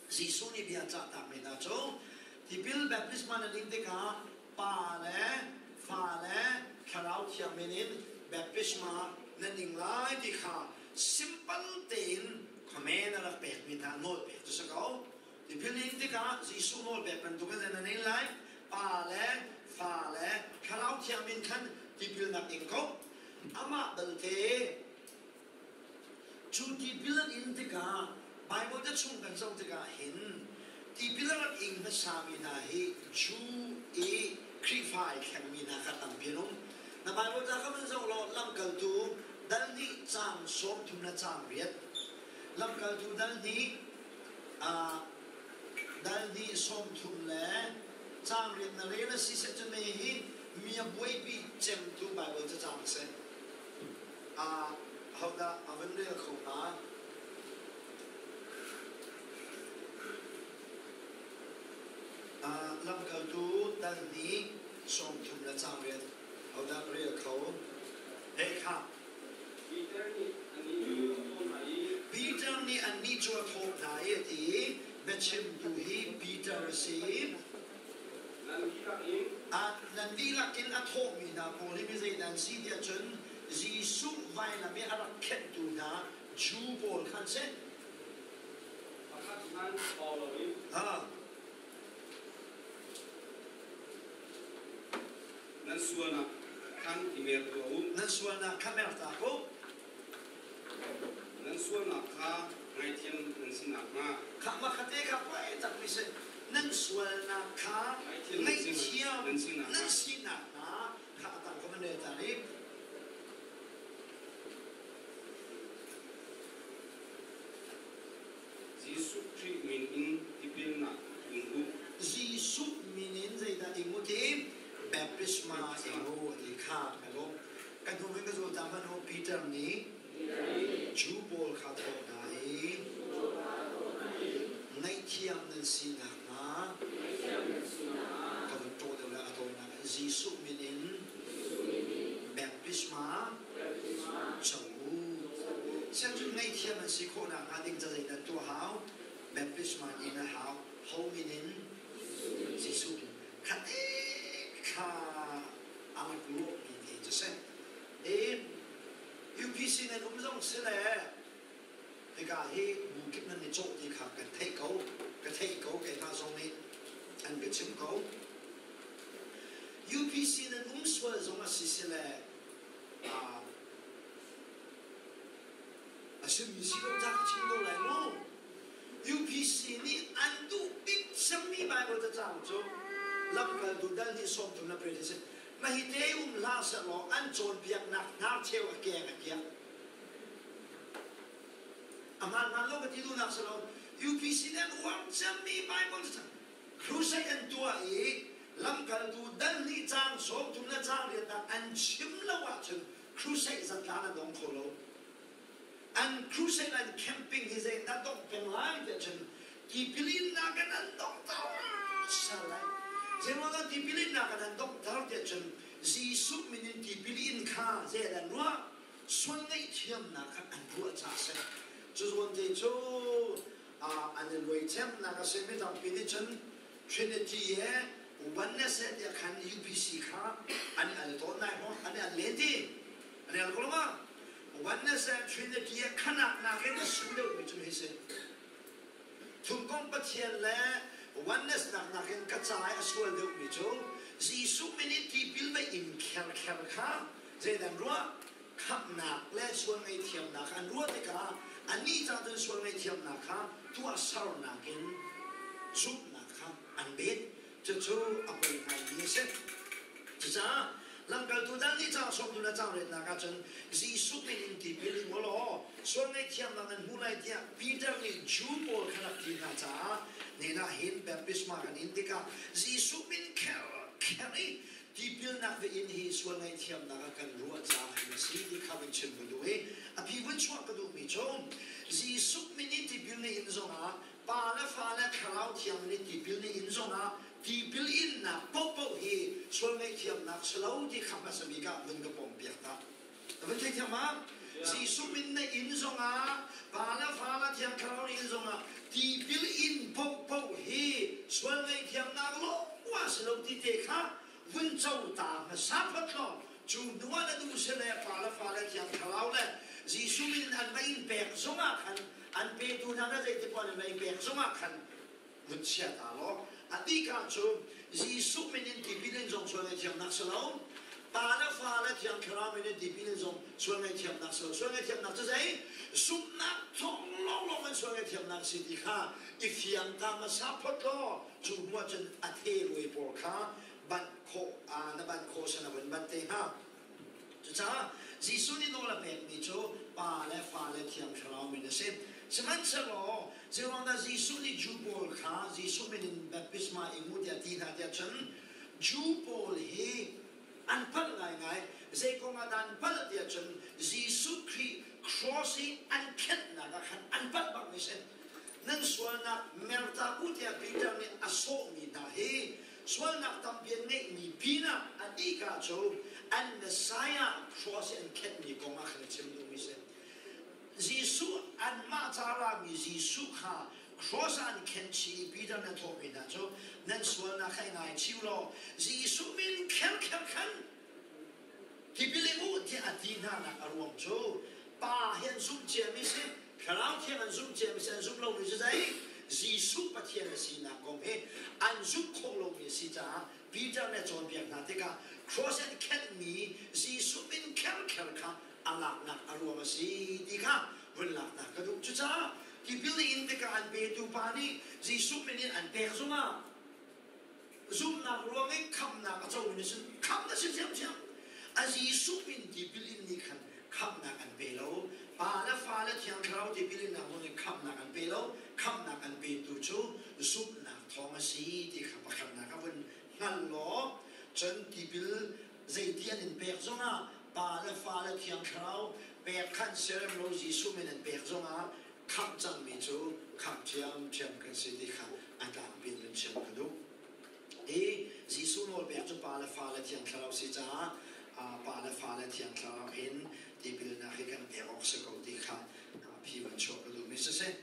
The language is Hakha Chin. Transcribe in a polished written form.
Jesuh nih bia cahtakmi hna cu tipil baptisma nan in tikah Pa le Fa le Thlarau Thiang min in baptisma nan ing lai ti kha simple tein command a rak pekmi hna nawl pek cu si ko. Tipil in tikah Jesuh nawl pek bantuk in nan in lai. Pa le Fa le Thlarau Thiang min khan tipilnak ing ko. Amah belte Cu tipil an in tikah Baibal ca chung kan zoh tikah hin tipil a rak ing hmasami hna hi Jew i Khrihfa ai thlengmi hna kha tampi an um. Na Baibal ca kha van zoh law lamkaltu dal hnih caang 30 le caang riat. Lamkaltu dal hnih dal hnih 30 le caang riat na rel a si seh cun hi mi a buaipi cemtu Baibal cacang a si. Ahodah a van rel kho hnga? Lamkaltu dal hnih 30 le caang riat ahodah rel kho? Hei khah. Peter nih annih cu a thawh hna i. Peter nih annih cu a thawh hna i a ti i, Biachimtu hi Peter a si. Nan dihlak in. Nan dihlak in a thawhmi hna pawl hi mi zeidah an si tiah cun Jesuh vailam i a rak khenhtu hna Jew pawl kha an si. Pakhat hmanh bau loin. Nan sualnak khan i mer tuah u. Nan sualnak kha mertak u. Nan sualnak kha ngaihthiam nan si nakhnga. Kha makhate kha puai takmi si. Nan sualnak kha ngaihthiam nan si nakhnga kha a tang ka van rel ta rih. Jesuh Khrih min in tipilnak ing u. Jesuh min in zeidah ing u ti? Baptisma ing u ti kha ka lawm. Kan hnu in ka zul ta hmanh u Peter nih Jew pawl kha thawh hna i ngaihthiam nan si nakhnga ka van ṭawh deuh le a tawinak in Jesuh min in baptisma co u. Siangcun ngaihthiam an si khawh nakhnga ding ca zeidah tuah hau? Baptisma in a hau. Ho min in? Jesuh min. Khat kha a rak lawhmi te cu si. I UPC nan um zong si le hika hi bu kip nan i cawh ti kha kan theih ko. Ka theih ko keimah zong nih an ka chim ko. UPC nan um sual zong a si si le a simi si ko ta ka chim ko lai mu. UPC nih an duh bik cemmi Bible cacang cu lamkaltu dal nih 30 le pariat a si. Mah hi te um hlah sehlaw an cawnpiaknak hnarcheu a keng a kiak. A hmaan lo ka ti duhnak si lo. UPC nih an uar cemmi Bible cacang crusade an tuah i lamkaltu dal nih caang 30 le caang riatnak an chim lo ahcun crusade zatlaan a dong kho lo. An crusade an camping hi zei dah dongh peng lai tiah cun tipilinnak in an donghter sal lai. Zeiruangah tipilinnak in an donghter tiah cun Jesuh min in tipil in kha zei an ruah? Sual ngaihthiamnak kha an ruah caah a si. Cu zawn te cu an i luaithiamnak a si. Mi tampi nih cun Trinity he oneness he tiah khan UPC kha an i al tawn lai maw? An i al len ti. An i al ko lo ma? Oneness and Trinity ah khanak nakin a sung deuhmi cu hi si. Thumkomh Pathian le oneness nak nakin ka ca i a sual deuhmi cu Jesuh min i tipil va in kherkher kha zeidah an ruah? Khamhnak le sual ngaihthiamnak kha an ruah tikah annih ca cun sual ngaihthiamnak kha tuahsernak in zumhnak kha an bet. Cucu a poi ngaimi a si. Cucaah lamkaltu dang nih caang sawmtu le caang retnak ahcun Jesuh min in tipil ing u law sual ngaihthiamnak nan hmu lai tiah Peter nih Jew pawl kha rak ti hna caah nihin ah hin baptisma kan in tikah Jesuh min kher kher i tipilnak va in hi sual ngaihthiamnak ah kan ruah caah hin a si ti kha vun chim ka duh i a phi vun chuah ka duhmi cu Jesuh min i tipil na in zongah Pa le Fa le Thlarau Thiang nih tipil na in zongah tipil innak paohpaoh hi sual ngaihthiamnak si lo ti kha hmasa bik ah vun ka pawmpiak ta. Na vun theithiam ma? Jesuh min na in zongah Pa le Fa le Thiang Thlarau na in zongah tipil in paoh. te kha vun co ta hmasa phot law cu hnu ah na duh si le pa le fa le Thiang Thlarau le Jesuh min an va in pek zongah khan, an petu hna na zeiti paoh an va in pek zongah khan vun chia ta law, a bik ah cu Jesuh min in tipil in zong sual ngaihthiamnak si lo, Pa le Fa le Thiang Thlarau min in tipil in zong sual ngaihthiamnak si lo. Sual ngaihthiamnak cu zei? Zumhnak thawng lawnglawng in sual ngaihthiamnak si ti kha i fiang ta hmasa phot law, cu hnu ah cun a the pawl kha banh khawh na banh khawh san a vun banh te hnga. Cucaah Jesuh nih nawl a pekmi cu Pa le Fa le Thiang Thlarau min a si. Sihmanhsehlaw zeiruangdah Jesuh nih Jew pawl kha Jesuh min in baptisma ing u tiah ti hna tiah cun, Jew pawl hi an palh ngaingai. Zei kong ah dah an palh tiah cun, Jesuh Khrih cross i an khenhnak ah khan an palh bakmi si. Nan sualnak mertak u tiah Peter nih a sawhmi hna hi sualnak tampi an ngeihmi pinah a dihka cu an Messiah cross i an khenhmi kong ah khan a chim duhmi si. Jesuh, anmah ca rami Jesuh kha cross ah an khenh chih i Peter nih a thawhmi hna cu, nan sualnak kha i ngaichih u law Jesuh min kherkher khan tipil ing u tiah a ti hna nak a ruang cu Pa hi an zumh ciami si, Thlarau Thiang an zumh ciami si, an zumh lomi cu zei? Jesuh Pathian a sinak kong hi an zumh khawh lomi a si caah Peter nih a cawnpiak hna tikah cross an khenhmi Jesuh min kherkher kha a laknak a ruang a si ti kha vun laknak ka duh. Cucaah tipil in tikah an petu pa nih Jesuh min in an pek zongah zumhnak ruang i khamhnak a comi nih cun khamh na si ṭhiamṭhiam. A Jesuh min tipil in nih khan khamhnak an pe lo. Pa le Fa le Thiang Thlarau tipil innak zong nih khamhnak an pe lo. Khamhnak an petu cu zumhnak thawng a si ti kha pakhatnak a vun hngal law, cun tipil zeiti an in pek zongah Pa le Fa le Thiang Thlarau pek khan siarem lo Jesuh min an pek zongah khamh cangmi cu khamh ṭhiamṭhiam kan si ti kha a tlangpi in chim ka duh. Hi Jesuh nawlpek cu Pa le Fa le Thiang Thlarau si caah Pa le Fa le Thiang Thlarau in tipilnak hi kan pek awk si ko ti kha phi van chuah ka duhmi siseh.